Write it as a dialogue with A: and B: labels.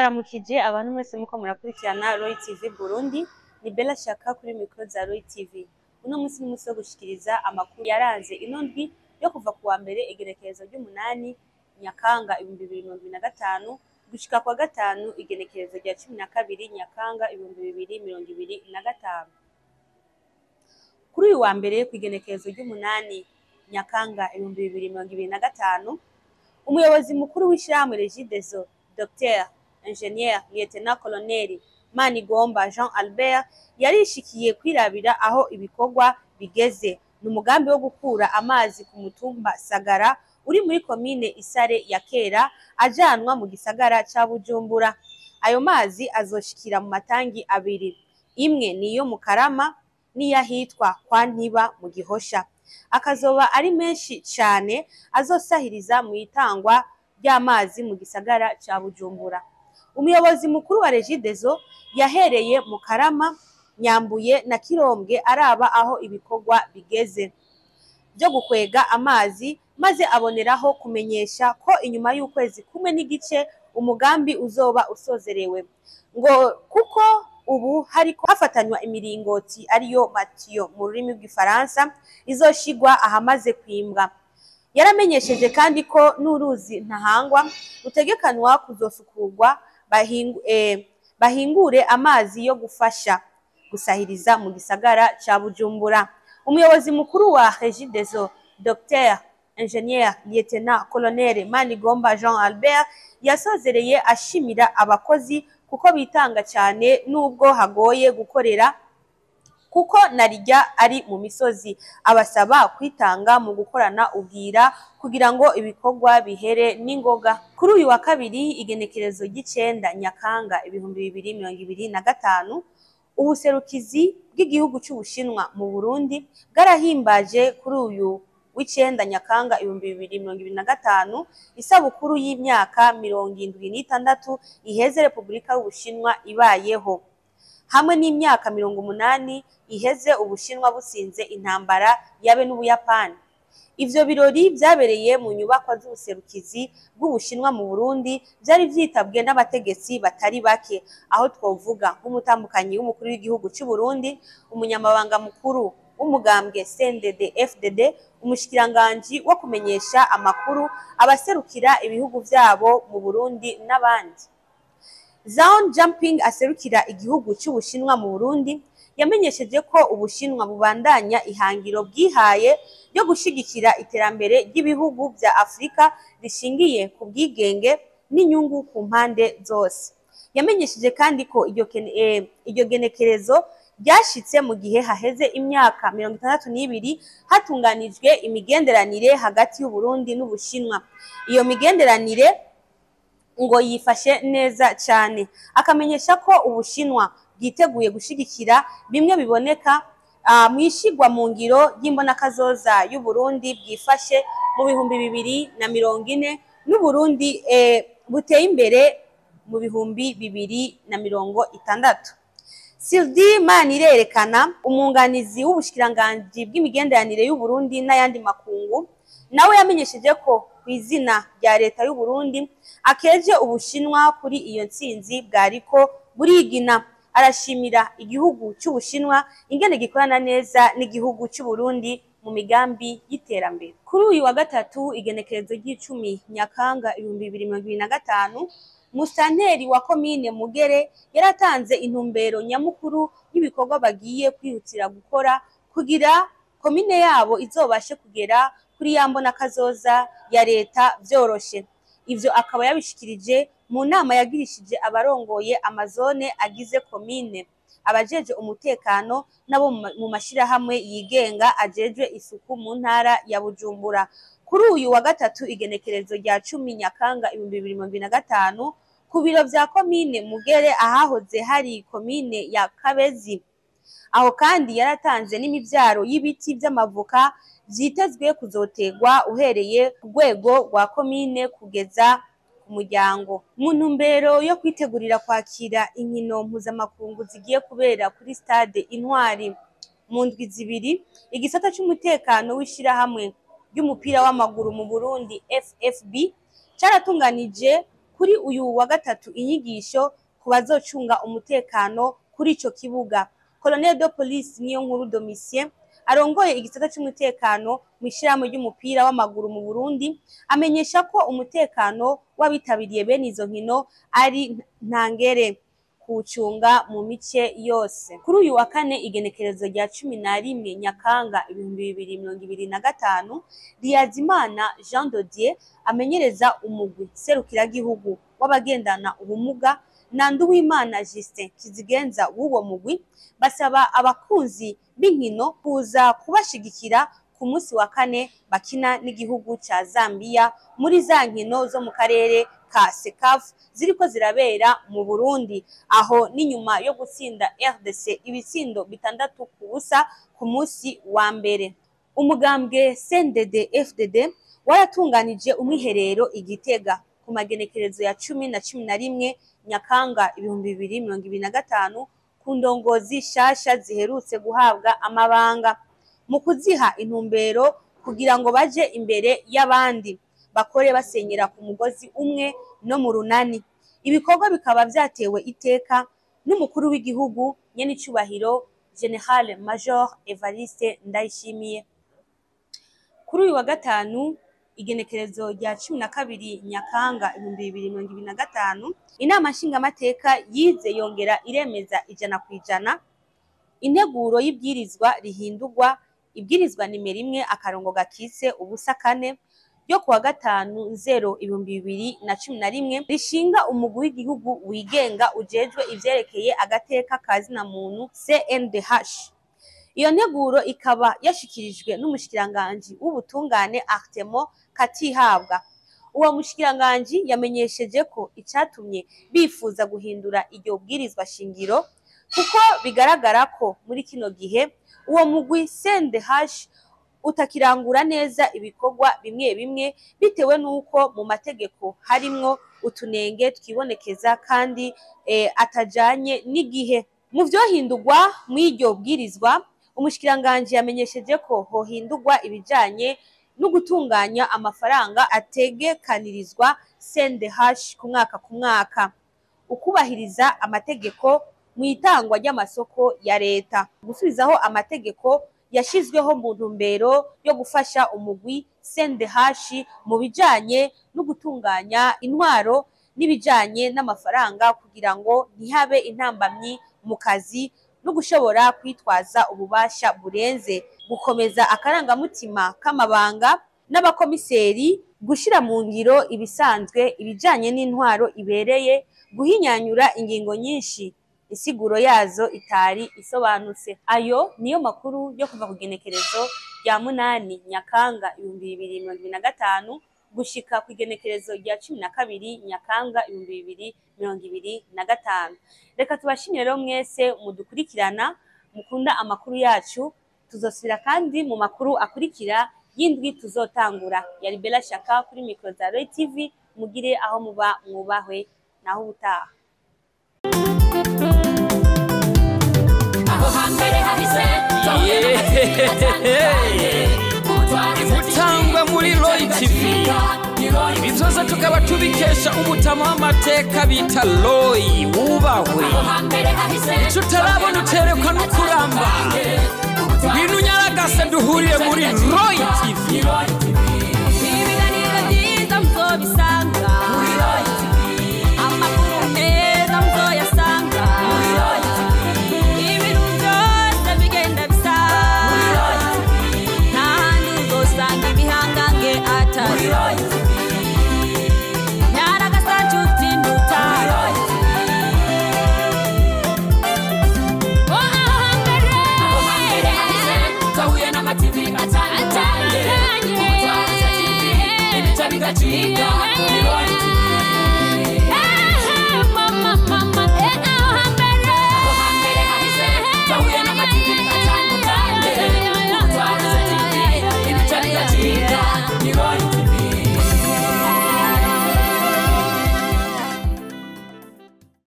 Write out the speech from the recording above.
A: Ndabaramukije abantu mwese muko murakurikirana Roy TV Burundi. Ni Bella Shaka kuri micro za Roy TV. Uno munsi ni umunsi wo gushikiriza amakuru yaranze ino ndwi yo kuva ku wa mbere igenekerezo ry'umunani Nyakanga 2025 gushika kwa gatanu igenekerezo rya 12 Nyakanga 2025. Kuri uyu wa mbere ku igenekerezo ry'umunani Nyakanga 2025, umuyobozi mukuru w'ishirahamwe Regideso, Dr Ingénieur Lieutenant Colonel Manigomba Jean Albert, yarishikiye kwirabira aho ibikorwa bigeze. Ni umugambi wo gukura amazi ku mutumba Sagara uri muri komine Isare ya Kera ajanwa mu gisagara ca Bujumbura. Ayo mazi azoshikira mu matangi abiri, imwe niyo mu Karama n'iyahitwa kwa Ntiba mu Gihosha, akazoba ari menshi cane azosahiriza mu itangwa ry'amazi mu gisagara ca Bujumbura. Umuyobozi mukuru wa Regideso yahereye mu Karama, Nyambuye na Kirombwe araba aho ibikorwa bigeze byo gukwega amazi, maze aboneraho kumenyesha ko inyuma y'ukwezi kumwe n'igice umugambi uzoba usozerewe, ngo kuko ubu hariko hafatanywa imiringoti, ariyo matiyo mu rurimi rw'Igifaransa, izoshigwa ahamaze kwimbwa. Yaramenyesheje kandi ko n'uruzi Ntahangwa rutegekanwa kuzosukurwa bahingure amazi yo gufasha gusahiriza mu gisagara ca Bujumbura. Umuyobozi mukuru wa Regideso, Dr Ingénieur Lieutenant Colonel Manigomba Jean Albert, yasozereye ashimira abakozi kuko bitanga cyane nubwo hagoye gukorera, kuko narirya ari mu misozi, abasaba kwitanga mu gukorana ubwira kugira ngo ibikorwa bihere n'ingoga. Kuri uyu wa kabiri igenekerezo ry'icenda Nyakanga 2025, ubuserukizi bw'igihugu c'Ubushinwa mu Burundi bwarahimbaje kuri uyu w'icenda Nyakanga 2025 isabukuru y'imyaka 76 iheze Repubulika y'Ubushinwa ibayeho, hamwe n'imyaka 80 iheze Ubushinwa butsinze intambara yabe n'Ubuyapani. Ivyo birori vyabereye mu nyubakwa z'ubuserukizi bw'Ubushinwa mu Burundi, vyari vyitabwe n'abategetsi batari bake, aho twovuga nk'umutambukanyi w'umukuru w'igihugu c'u Burundi, umunyamabanga mukuru w'umugambwe CNDD FDD, umushikiranganji wo kumenyesha amakuru, abaserukira ibihugu vyabo mu Burundi n'abandi. Zhao Jianping aserukira igihugu c'Ubushinwa mu Burundi yamenyesheje ko Ubushinwa bubandanya ihangiro bwihaye ryo gushigikira iterambere ry'ibihugu vya Afurika rishingiye ku bwigenge n'inyungu ku mpande zose. Yamenyesheje kandi ko iryo genekerezo ryashitse mu gihe haheze imyaka 62 hatunganijwe imigenderanire hagati y'Uburundi n'Ubushinwa. Iyo migenderanire ngo yifashe neza cyane, akamenyesha ko Ubushinwa bwiteguye gushigikira bimwe biboneka mwishigwa mu ngiro y'imbonakazoza y'Uburundi bwifashe mu 2040 n'Uburundi buteye imbere mu 2060. Sylvie Manirerekana, umwunganizi w'ubushikiranganji bw'imigenderanire y'Uburundi n'ayandi makungu, nawe yamenyesheje ko ku izina rya leta y'Uburundi akeje Ubushinwa kuri iyo ntsinzi bwariko burigina. Arashimira igihugu c'Ubushinwa ingene gikorana neza n'igihugu c'Uburundi mu migambi y'iterambere. Kuri uyu wa gatatu igenekerezo ry'icumi Nyakanga 2025, musitanteri wa komine Mugere yaratanze intumbero nyamukuru y'ibikorwa bagiye kwihutira gukora kugira komine yabo izobashe kugera kuri ya mbonakazoza ya leta vyoroshe. Ivyo akaba yabishikirije mu nama yagirishije abarongoye amazone agize komine, abajeje umutekano nabo mu mashirahamwe yigenga ajejwe isuku mu ntara ya Bujumbura. Kuri uyu wa gatatu igenekerezo rya 10 Nyakanga 2025, ku biro vya komine Mugere ahahoze hari komine ya Kabezi. Aho kandi yaratanze n'imivyaro y'ibiti vy'amavoka vyitezwe kuzotegwa uhereye ku rwego rwa komine kugeza ku muryango, mu ntumbero yo kwitegurira kwakira inkino mpuzamakungu zigiye kubera kuri stade Intwari mu ndwi zibiri. Igisata c'umutekano w'ishirahamwe ry'umupira w'amaguru mu Burundi FFB caratunganije kuri Kuri uyu wa gatatu inyigisho ku bazocunga umutekano kuri ico kibuga. Colonel de Police Niyonkuru Domitien arongoye igisata c'umutekano mw'ishirahamwe ry'umupira w'amaguru mu Burundi amenyesha ko umutekano w'abitabiriye bene izo nkino ari ntangere kuwucunga mu mice yose. Kuri uyu wa kane igenekerezo rya 11 Nyakanga 2025, Riyazimana Jean de Dieu amenyereza umugwi serukiragihugu w'abagendana ubumuga na Nduwimana Justin Kizigenza w'uwo mugwi basaba abakunzi b'inkino kuza kubashigikira ku munsi wa kane bakina n'igihugu ca Zambia muri za nkino zo mu karere ka CECAF ziriko zirabera mu Burundi, aho n'inyuma yo gutsinda RDC ibitsindo 6-0 ku munsi wa mbere. Umugambwe CNDD FDD waratunganije umwiherero i Gitega ku magenekerezo ya 10 na 11 Nyakanga 2025 ku ndongozi shasha ziherutse guhabwa amabanga mu kuziha intumbero kugira ngo baje imbere y'abandi bakore basenyera ku mugozi umwe no mu runani. Ibikorwa bikaba vyatewe iteka n'umukuru w'igihugu nyenicubahiro General Major Evariste Ndayishimiye. Kuri uyu wa gatanu igenekerezo rya 12 Nyakanga 2025, inama nshingamateka yize yongera iremeza 100% integuro y'ibwirizwa rihindurwa ibwirizwa nimero 1-04 ryo kuwa 5/0/2011 rishinga umugwi w'igihugu wigenga ujejwe ivyerekeye agateka ka zina muntu CNDH. Iyo nteguro ikaba yashikirijwe n'umushikiranganji w'ubutungane Artemo Katihabwa. Uwo mushikiranganji yamenyesheje ko icatumye bifuza guhindura iryo bwirizwa shingiro kuko bigaragara ko muri kino gihe uwo mugwi CNDH utakirangura neza ibikorwa bimwe bimwe bitewe n'uko mu mategeko harimwo utunenge twibonekeza kandi atajanye n'igihe. Mu vyohindurwa mw'iryo bwirizwa, umushikiranganji yamenyesheje ko hohindurwa ibijanye no gutunganya amafaranga ategekanirizwa CNDH ku mwaka ku mwaka, ukubahiriza amategeko mu itangwa ry'amasoko ya leta, gusubizaho amategeko yashizweho mu ntumbero yo gufasha umugwi CNDH mu bijanye no gutunganya intwaro n'ibijanye n'amafaranga kugira ngo ntihabe intambamyi mu kazi no gushobora kwitwaza ububasha burenze, gukomeza akarangamutima k'amabanga n'abakomiseri, gushira mu ngiro ibisanzwe ibijanye n'intwaro ibereye, guhinyanyura ingingo nyinshi insiguro yazo itari isobanutse. Ayo niyo makuru yo kuva ku genekerezo rya 8 Nyakanga 2025 gushika ku igenekerezo rya 12 Nyakanga 2025. Reka tubashimire rero mwese mudukurikirana, mukunda amakuru yacu. Tuzosubira kandi mu makuru akurikira y'indwi tuzotangura. Yari Bella Shaka kuri mikro za Roy TV, mugire aho muba mwubahwe, naho ubutaha.
B: Gutangwa muri Roy TV ibi byose tukaba tubikesha umutama w'amateka bita Roy wubahwe. Ico utarabona uterekwa no kuramba, ngwino unyaragase duhurire muri Roy TV.
C: Ibiganiro byiza muzobisanga.